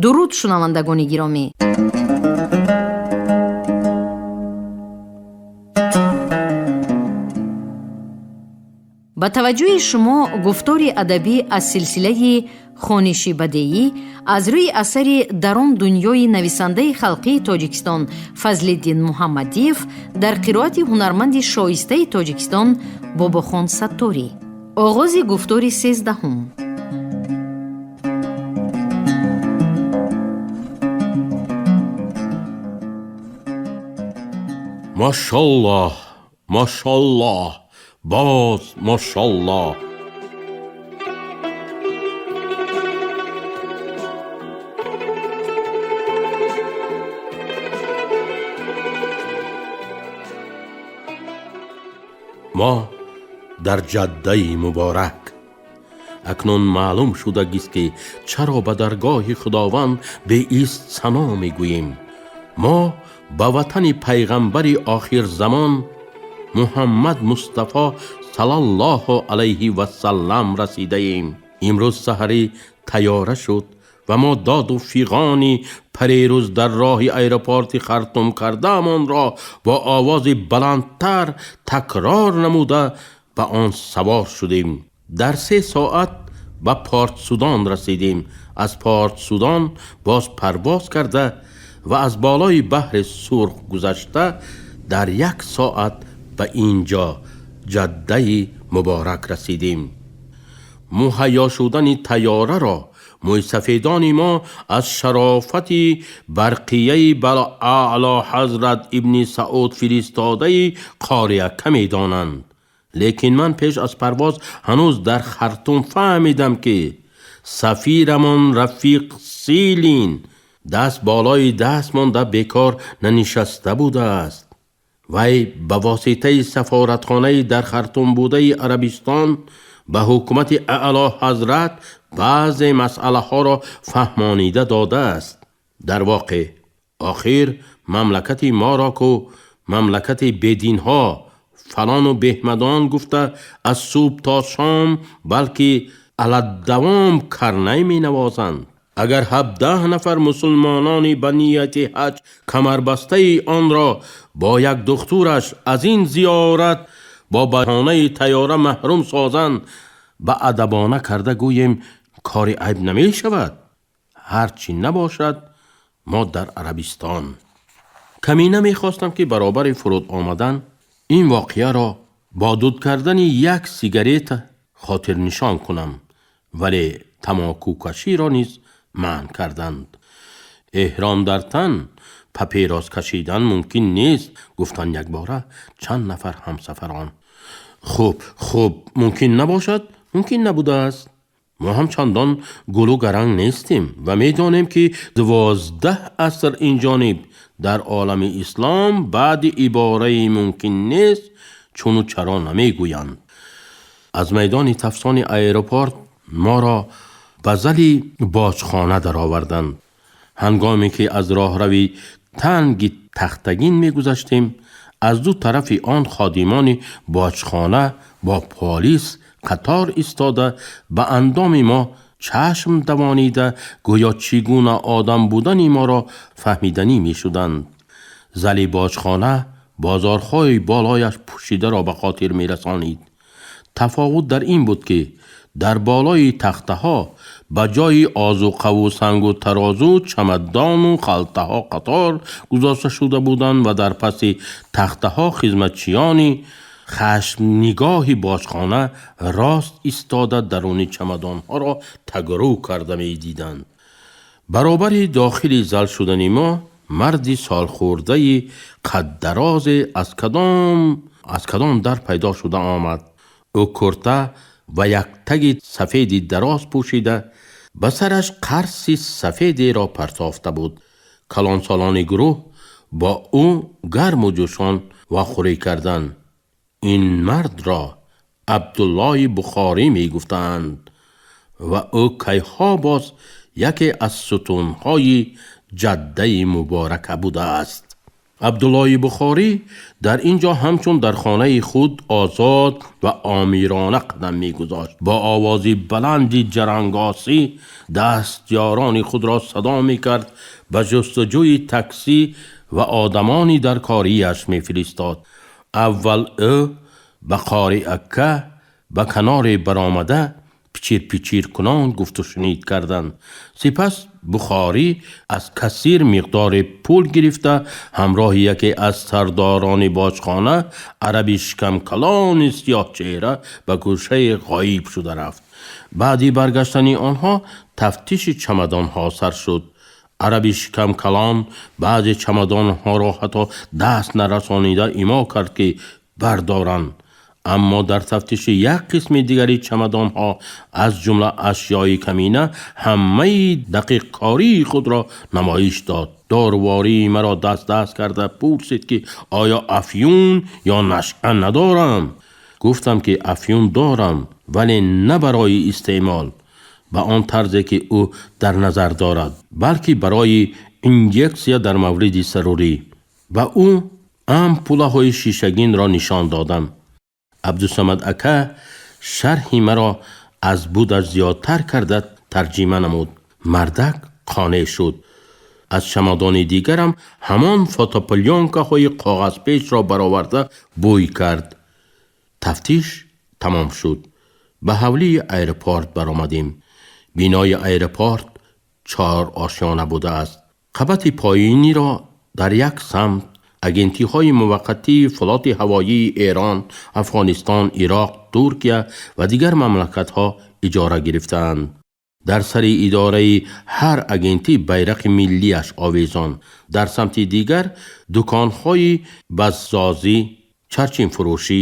Дуруд, шунавандагони гиромӣ. Ба таваҷҷӯҳи шумо гуфтори адабӣ аз силсилаи хониши бадеӣ аз рӯи асари «Дар он дунёи» нависандаи халқии Тоҷикистон Фазлиддин Муҳаммадиев дар қироати ҳунарманди шоистаи Тоҷикистон Бобохон Сатторӣ. Оғози гуфтори 13-ум. Машаллоҳ, машаллоҳ, боз машаллоҳ. Мо дар Ҷаддаи Муборак. Акнун маълум шудагист, ки чаро ба даргоҳи Худованд беист сано мегӯем. Мо ба ватани пайғамбари охирзамон Муҳаммад Мустафо саллаллоҳу алайҳи васаллам расидаем. Имрӯз саҳарӣ тайёра шуд ва мо доду фиғони парерӯз дар роҳи аэропорти Хартум кардаамонро бо овози баландтар такрор намуда ба он савор шудем. Дар 3 соат ба Портсудан расидем. Аз Портсудан боз парвоз карда ва аз болои баҳри Сурх гузашта дар 1 соат ба ин ҷо, Ҷаддаи Муборак, расидем. Муҳайё шудани тайёраро мӯйсафедони мо аз шарофати барқияи ба Аъло Ҳазрат Ибни Сауд фиристодаи Қориака медонанд. Лекин ман пеш аз парвоз ҳанӯз дар Хартум фаҳмидам, ки сафирамон рафиқ Силин даст болои даст монда бекор нанишаста будааст. Вай ба воситаи сафоратхонаи дар Хартум будаи Арабистон ба ҳукумати Аъло Ҳазрат баъзе масъалаҳоро фаҳмонида додааст. Дар воқеъ, охир мамлакати моро ку мамлакати бединҳо, фалону беҳмадон гуфта, аз субҳ то шом, балки аладдавом карнай менавозанд. Агар 17 нафар мусулмонони ба нияти ҳаҷ камарбастаи онро бо як духтураш аз ин зиёрат бо баҳонаи тайёра маҳрум созанд, ба адабона карда гӯем, кори айб намешавад. Ҳарчи набошад, мо дар Арабистон. Камина мехостам, ки баробари фуруд омадан ин воқеаро бо дуд кардани як сигарета хотирнишон кунам, вале тамокукаширо низ манъ карданд. Эҳром дар тан, папирос кашидан мумкин нест, гуфтанд якбора чанд нафар ҳамсафарон. Хуб, хуб, мумкин набошад, мумкин набудааст. Мо ҳам чандон гулу гаранг нестем ва медонем, ки 12 аср инҷониб дар олами ислом баъди ибораи мумкин нест чуну чаро намегӯянд. Аз майдони тафсони аэропорт моро ба зали боҷхона дароварданд. Ҳангоме ки аз роҳрави танги тахтагин мегузаштем, аз ду тарафи он ходимони боҷхона бо полис қатор истода, ба андоми мо чашм давонида, гӯё чӣ гуна одам будани моро фаҳмиданӣ мешуданд. Зали боҷхона бозорҳои болояш пӯшидаро ба хотир мерасонид. Тафовут дар ин буд, ки дар болои тахтаҳо ба ҷои озуқаву сангу тарозу чамадону халтаҳо қатор гузошта шуда буданд ва дар паси тахтаҳо хизматчиёни хашмнигоҳи боҷхона рост истода даруни чамадонҳоро тагрӯ карда медиданд. Баробари дохили зал шудани мо марди солхӯрдаи қаддарозе аз кадом дар пайдо шуда омад. Ӯ курта ва яктаги сафеди дароз пӯшида, ба сараш қарси сафедеро партофта буд. Калонсолони гурӯҳ бо ӯ гарму ҷӯшон вохӯрӣ карданд. Ин мардро Абдуллои Бухорӣ мегуфтаанд ва ӯ кайҳо боз яке аз сутунҳои Ҷаддаи Муборака будааст. Абдуллои Бухорӣ дар ин ҷо ҳамчун дар хонаи худ озод ва омирона қадам мегузошт. Бо овози баланди ҷарангосӣ дастёрони худро садо мекард, ба ҷустуҷӯи таксӣ ва одамони дар кориаш мефиристод. Аввал ӯ ба Қори ака ба каноре баромада пичир-пичиркунон гуфтушунид карданд. Сипас Бухорӣ аз кассир миқдори пул гирифта ҳамроҳи яке аз сардорони боҷхона, араби шикамкалони сиёҳчеҳра, ба гӯшаи ғоиб шуда рафт. Баъди баргаштани онҳо тафтиши чамадонҳо сар шуд. Араби шикамкалон баъзе чамадонҳоро ҳатто даст нарасонида имо кард, ки бардоранд. Аммо дар тафтиши як қисми дигари чамадонҳо, аз ҷумла ашёи камина, ҳамаи дақиқкории худро намоиш дод. Дорвории маро даст-даст карда пурсид, ки оё афюн ё нашъа надорам. Гуфтам, ки афюн дорам, вале на барои истеъмол ба он тарзе, ки ӯ дар назар дорад, балки барои инъексия дар мавриди зарурӣ. Ба ӯ ампулаҳои шишагинро нишон додам. Абдусамад ака шарҳи маро аз будаш зиёдтар карда тарҷима намуд. Мардак қонеъ шуд. Аз чамадони дигарам ҳамон фотоплёнкаҳои коғазпечро бароварда бӯй кард. Тафтиш тамом шуд. Ба ҳавлии аэропорт баромадем. Бинои аэропорт чор ошёна будааст. Қабати поиниро дар як самт агентиҳои муваққатии флоти ҳавоии Эрон, Афғонистон, Ироқ, Туркия ва дигар мамлакатҳо иҷора гирифтаанд. Дар сари идораи ҳар агентӣ байрақи миллиаш овезон. Дар самти дигар дуконҳои баззозӣ, чарчинфурӯшӣ,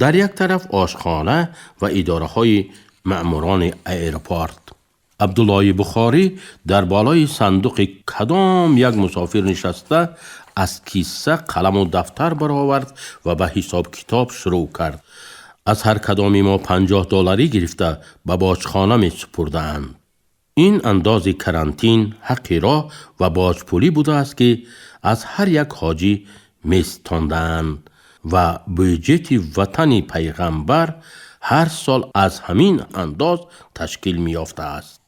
дар як тараф ошхона ва идораҳои маъмурони аэропорт. Абдуллои Бухорӣ дар болои сандуқи кадом як мусофир нишаста, аз кисса қаламу дафтар баровард ва ба ҳисоб-китоб шурӯъ кард. Аз ҳар кадоми мо 50 долларӣ гирифта ба боҷхона месупурдаанд. Ин андози карантин, ҳаққи роҳ ва боҷпулӣ будааст, ки аз ҳар як ҳоҷӣ меситондаанд ва бюҷети ватани пайғамбар ҳар сол аз ҳамин андоз ташкил меёфтааст.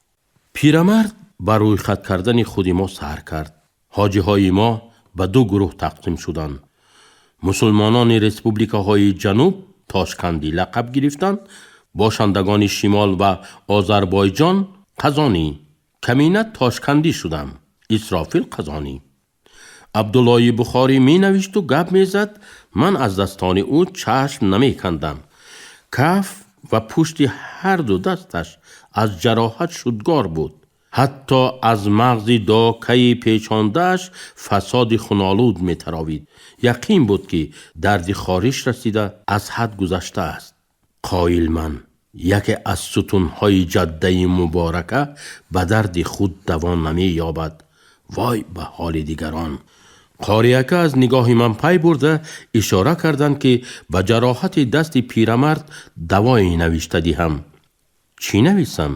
Пирамард ба рӯйхат кардани худи мо сар кард. Ҳоҷиҳои мо ба ду гурӯҳ тақсим шуданд. Мусулмонони республикаҳои ҷануб тошкандӣ лақаб гирифтанд, бошандагони шимол ва Озарбойҷон қазонӣ. Камина тошкандӣ шудам, Исрофил қазонӣ. Абдуллои Бухорӣ менавишту гап мезад, ман аз дастони ӯ чашм намекандам. Каф ва пушти ҳарду дасташ аз ҷароҳат шудгор буд. Ҳатто аз мағзи докаи печондааш фасоди хунолуд метаровид. Яқин буд, ки дарди хориш расида аз ҳад гузаштааст. Қоил ман, яке аз сутунҳои ҷаддаи муборака ба дарди худ даво намеёбад, вой ба ҳоли дигарон. Қориака аз нигоҳи ман пай бурда ишора карданд, ки ба ҷароҳати дасти пирамард давое навишта диҳам. Чӣ нависам?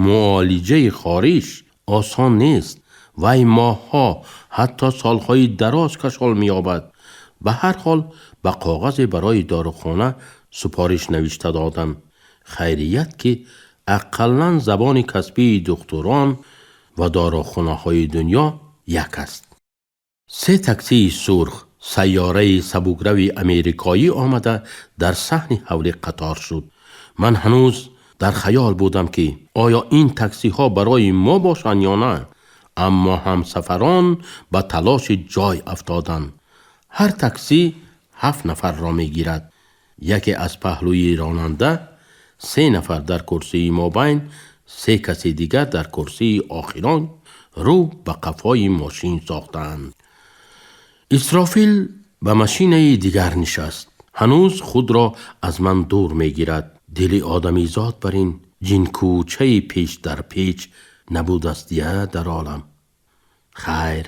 Муолиҷаи хориш осон нест, вай моҳҳо, ҳатто солҳои дароз кашол меёбад. Ба ҳар ҳол ба коғазе барои дорухона супориш навишта додам. Хайрият, ки ақаллан забони касбии духтурон ва дорухонаҳои дунё як аст. Се таксии сурх, сайёраи сабукрави америкоӣ омада дар саҳни ҳавлӣ қатор шуд. Ман ҳанӯз дар хаёл будам, ки оё ин таксиҳо барои мо бошанд ё на, аммо ҳамсафарон ба талоши ҷой афтоданд. Ҳар таксӣ ҳафт нафарро мегирад: яке аз паҳлӯи ронанда, се нафар дар курсии мобайн, се каси дигар дар курсии охирон рӯ ба қафои мошин сохтаанд. Исрофил ба машинаи дигар нишаст. Ҳанӯз худро аз ман дур мегирад. Дили одамизод бар ин ҷинкӯчаи печ дар печ набудаст я дар олам. Хайр,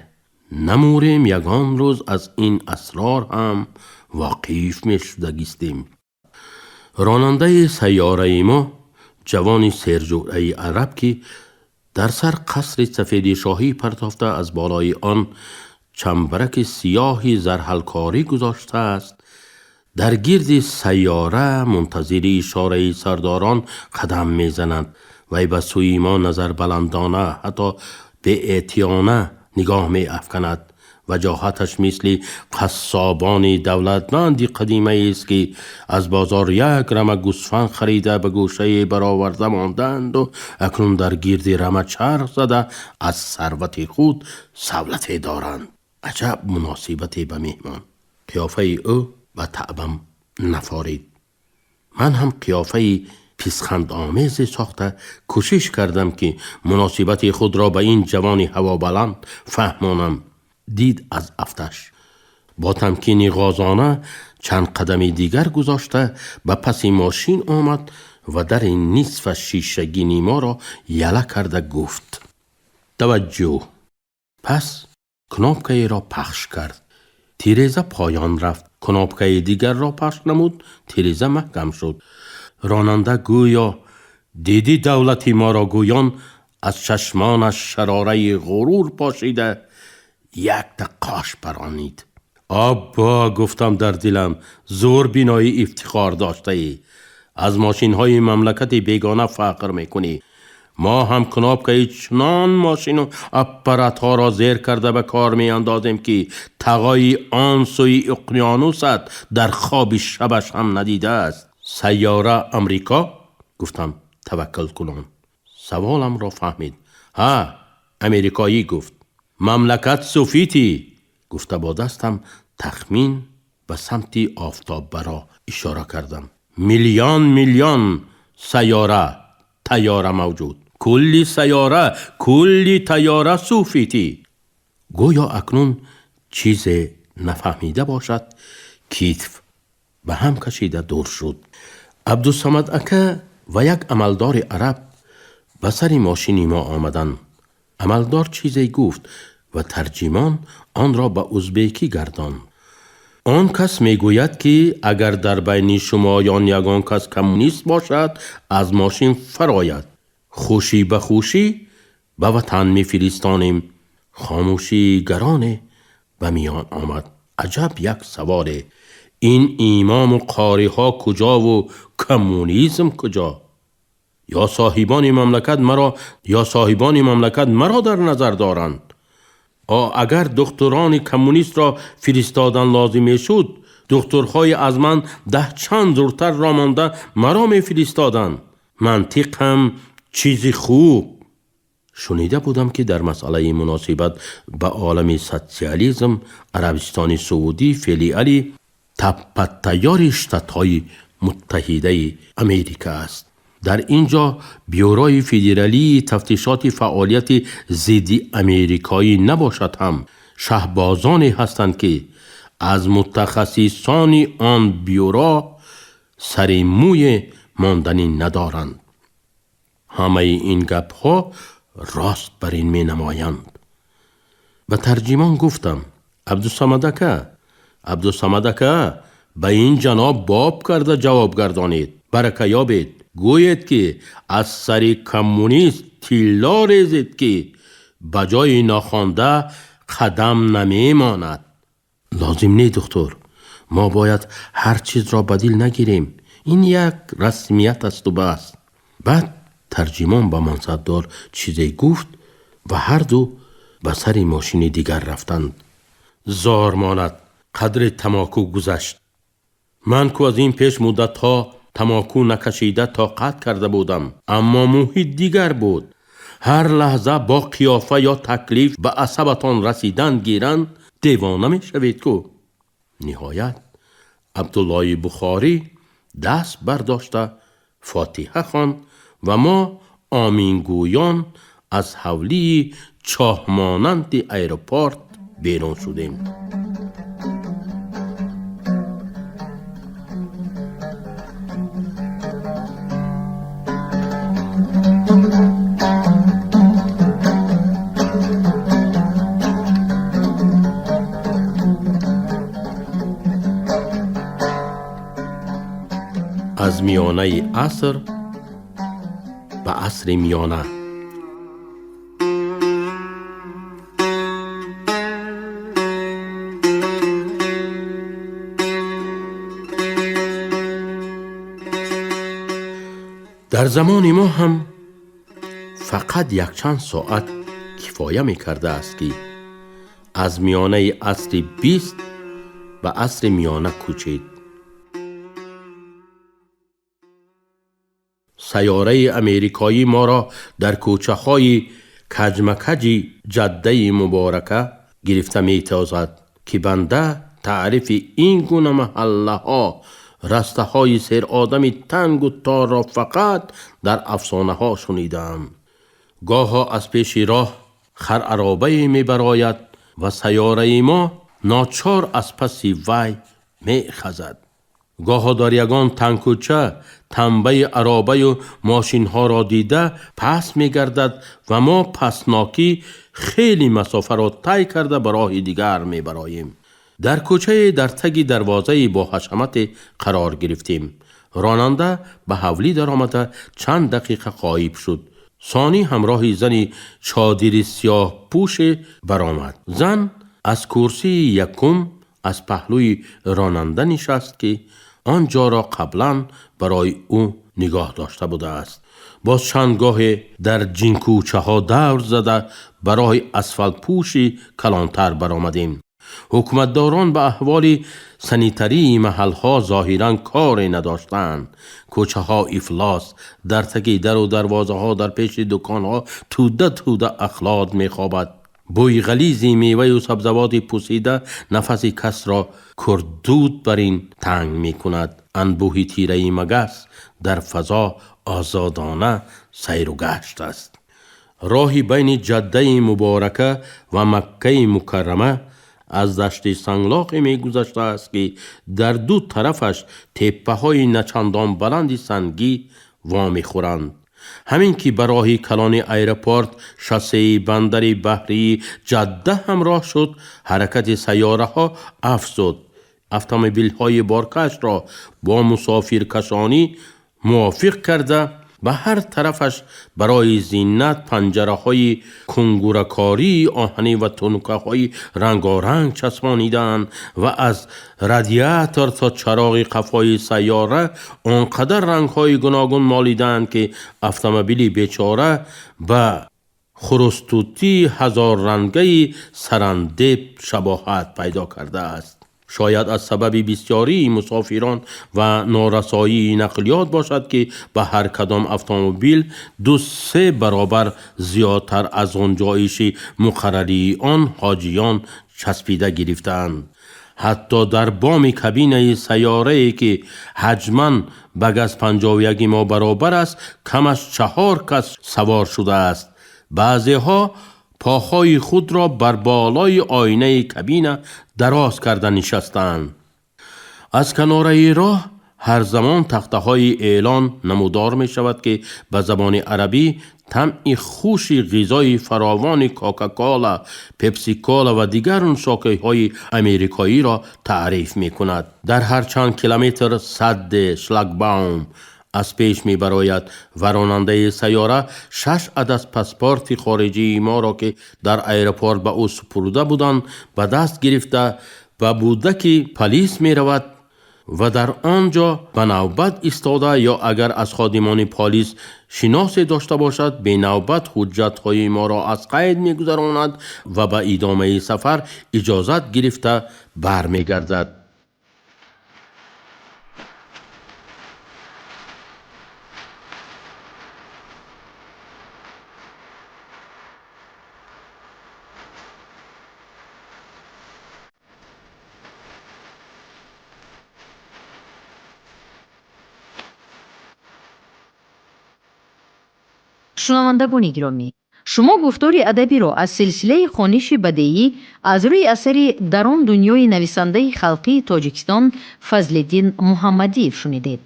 намурем, ягон рӯз аз ин асрор ҳам воқиф мешудагистем. Ронандаи сайёраи мо, ҷавони серҷӯраи араб, ки дар сар қасри сафеди шоҳӣ партофта, аз болои он Чамбараки сиёҳи зарҳалкорӣ гузоштааст, дар гирди сайёра мунтазири ишораи сардорон қадам мезанад. Вай ба сӯи мо назарбаландона, ҳатто беэътиёна нигоҳ меафканад. Ваҷоҳаташ мисли қассобони давлатманди қадимаест, ки аз бозор як рама гӯсфанд харида, ба гӯшае бароварда мондаанду акнун дар гирди рама чарх зада аз сарвати худ савлате доранд. Аҷаб муносибате ба меҳмон! Қиёфаи ӯ ба таъбам нафорид. Ман ҳам қиёфаи писхандомезе сохта кӯшиш кардам, ки муносибати худро ба ин ҷавони ҳавобаланд фаҳмонам. Дид аз афташ. Бо тамкини ғозона чанд қадами дигар гузошта, ба паси мошин омад ва дари нисфа шишагини моро яла карда гуфт: «Таваҷҷӯҳ!» Пас кнопкаеро пахш кард. Тиреза поён рафт. Кнопкаи дигарро пахш намуд, тиреза маҳкам шуд. Ронанда гӯё диди давлати моро гӯён, аз чашмонаш шарораи ғурур пошида, якта қош паронид. Оббо, гуфтам дар дилам, зӯр бинои ифтихор доштаӣ, аз мошинҳои мамлакати бегона фахр мекунӣ. Мо ҳам кнопкаи чунон мошину аппаратҳоро зер карда ба кор меандозем, ки тағои он сӯи уқёнусат дар хоби шабаш ҳам надидааст. Сайёра Амрико? Гуфтам таваккул кунон. Саволамро фаҳмид. Ҳа, америкоӣ, гуфт. Мамлакат суфитӣ, гуфта, бо дастам тахмин ба самти офтоббаро ишора кардам. Миллион миллион сайёра, тайёра мавҷуд. Кулли сайёра, кулли тайёра суфитӣ. Гӯё акнун чизе нафаҳмида бошад, китф ба ҳам кашида дур шуд. Абдусамад ака ва як амалдори араб ба сари мошини мо омаданд. Амалдор чизе гуфт ва тарҷимон онро ба узбекӣ гардонд. Он кас мегӯяд, ки агар дар байни шумоён ягон кас коммунист бошад, аз мошин фарояд, хушӣ ба хушӣ ба ватан мефиристонем. Хомӯшии гароне ба миён омад. Аҷаб як саволе! Ин имому қориҳо куҷову коммунизм куҷо? Ё соҳибони мамлакат маро дар назар доранд? Агар духтурони коммунистро фиристодан лозим мешуд, духтурҳои аз ман даҳ чанд зуртарро монда маро мефиристоданд. Мантиқ ҳам чизи хуб. Шунида будам, ки дар масъалаи муносибат ба олами социализм Арабистони Саудӣ филиали таппатайёри Штатҳои Муттаҳидаи Америка аст. Дар ин ҷо Бюрои федералии тафтишоти фаъолияти зидди америкоӣ набошад ҳам, шаҳбозоне ҳастанд, ки аз мутахассисони он бюро сари мӯе монданӣ надоранд. Ҳамаи ин гапҳо рост бар ин менамоянд. Ба тарҷимон гуфтам: «Абдусамад ака, Абдусамад ака, ба ин ҷаноб боб карда ҷавоб гардонед, барака ёбед. Гӯед, ки аз сари коммунист тилло резед, ки ба ҷои нохонда қадам намемонад». Лозим не, духтур. Мо бояд ҳар чизро ба дил нагирем. Ин як расмият асту бас. Баъд тарҷимон ба мансабдор чизе гуфт ва ҳарду ба сари мошини дигар рафтанд. Зор монад, қадри тамоку гузашт. Ман ку аз ин пеш муддатҳо тамоку накашида тоқат карда будам, аммо муҳит дигар буд. Ҳар лаҳза бо қиёфа ё таклиф ба асабатон расидан гиранд, девона мешавед ку. Ниҳоят Абдуллои Бухорӣ даст бардошта фотиҳа хонд ва мо омингӯён аз ҳавлии чоҳмонанди аэропорт берун шудем. Аз миёнаи аср ба асри миёна. Дар замони мо ҳам фақат якчанд соат кифоя мекардааст, ки аз миёнаи асри 20 ба асри миёна кӯчид. Сайёраи америкоӣ моро дар кӯчаҳои каҷмакаҷи Ҷаддаи Муборака гирифта метозад, ки банда таърифи ин гуна маҳаллаҳо, растаҳои серодами тангу торро фақат дар афсонаҳо шунидаам. Гоҳо аз пеши роҳ хараробае мебарояд ва сайёраи мо ночор аз паси вай мехазад. Гоҳо дар ягон тангкӯча танбаи аробаю мошинҳоро дида пас мегардад ва мо пастнокӣ хеле масофаро тай карда ба роҳи дигар мебароем. Дар кӯчае дар таги дарвозаи боҳашамате қарор гирифтем. Ронанда ба ҳавлӣ даромада чанд дақиқа ғоиб шуд. Сонӣ ҳамроҳи зани чодири сиёҳпӯше баромад. Зан аз курсии якум аз паҳлӯи ронанда нишаст, ки он ҷоро қаблан барои ӯ нигоҳ дошта будааст. Боз чанд гоҳе дар ҷинкӯчаҳо давр зада ба роҳи асфалтпӯши калонтар баромадем. Ҳукуматдорон ба аҳволи санитарии маҳалҳо зоҳиран коре надоштанд. Кӯчаҳо ифлос, дар таги дару дарвозаҳо, дар пеши дуконҳо тӯда тӯда ахлот мехобад. Бӯи ғализи меваю сабзавоти пусида нафаси касро курдуд бар ин танг мекунад. Анбӯҳи тираи магас дар фазо озодона сайру гашт аст. Роҳи байни Ҷаддаи Муборака ва Маккаи Мукаррама аз дашти санглоқе мегузаштааст, ки дар ду тарафаш теппаҳои начандон баланди сангӣ вомехӯранд. Ҳамин ки ба роҳи калони аэропорт, шоссеи бандари баҳрии Ҷадда ҳамроҳ шуд, ҳаракати сайёраҳо афзуд. Автомобилҳои боркашро бо мусофиркашонӣ мувофиқ карда, ба ҳар тарафаш барои зинат панҷараҳои кунгуракории оҳанӣ ва тунукаҳои рангоранг часпонидаанд ва аз радиатор то чароғи қафои сайёра он қадар рангҳои гуногун молидаанд, ки автомобили бечора ба хурустутии ҳазоррангаи сарандеб шабоҳат пайдо кардааст. Шояд аз сабаби бисёрии мусофирон ва норасоии нақлиёт бошад, ки ба ҳар кадом автомобил 2-3 баробар зиёдтар аз ғунҷоиши муқаррарии он ҳоҷиён часпида гирифтаанд. Ҳатто дар боми кабинаи сайёрае, ки ҳаҷман ба газ 51 мо баробар аст, камаш 4 кас савор шудааст. Баъзеҳо поҳои худро бар болои оинаи кабина дароз карда нишастанд. Аз канораи роҳ ҳар замон тахтаҳои эълон намудор мешавад, ки ба забони арабӣ тамъи хуши ғизои фаровони Кока-Кола, Пепсикола ва дигар нӯшокиҳои америкоиро таъриф мекунад. Дар ҳар чанд километр садде шлагбаум аз пеш мебарояд ва ронандаи сайёра 6 адад паспорти хориҷии моро, ки дар аэропорт ба ӯ супурда буданд, ба даст гирифта ба будаки полис меравад ва дар он ҷо ба навбат истода ё агар аз ходимони полис шиносе дошта бошад, бенавбат ҳуҷҷатҳои моро аз қайд мегузаронад ва ба идомаи сафар иҷозат гирифта бармегардад. Шунавандагони гиромӣ, шумо гуфтори адабиро аз силсилаи хониши бадеӣ аз рӯи асари «Дар он дунёи» нависандаи халқии Тоҷикистон Фазлиддин Муҳаммадиев шунидед.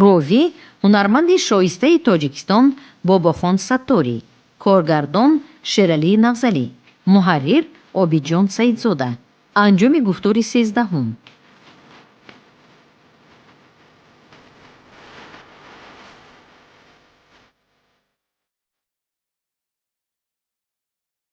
Ровӣ ҳунарманди шоистаи Тоҷикистон Бобохон Сатторӣ, коргардон Шералии Нағзалӣ, муҳаррир Обидҷон Саидзода. Анҷоми гуфтори 13-ум.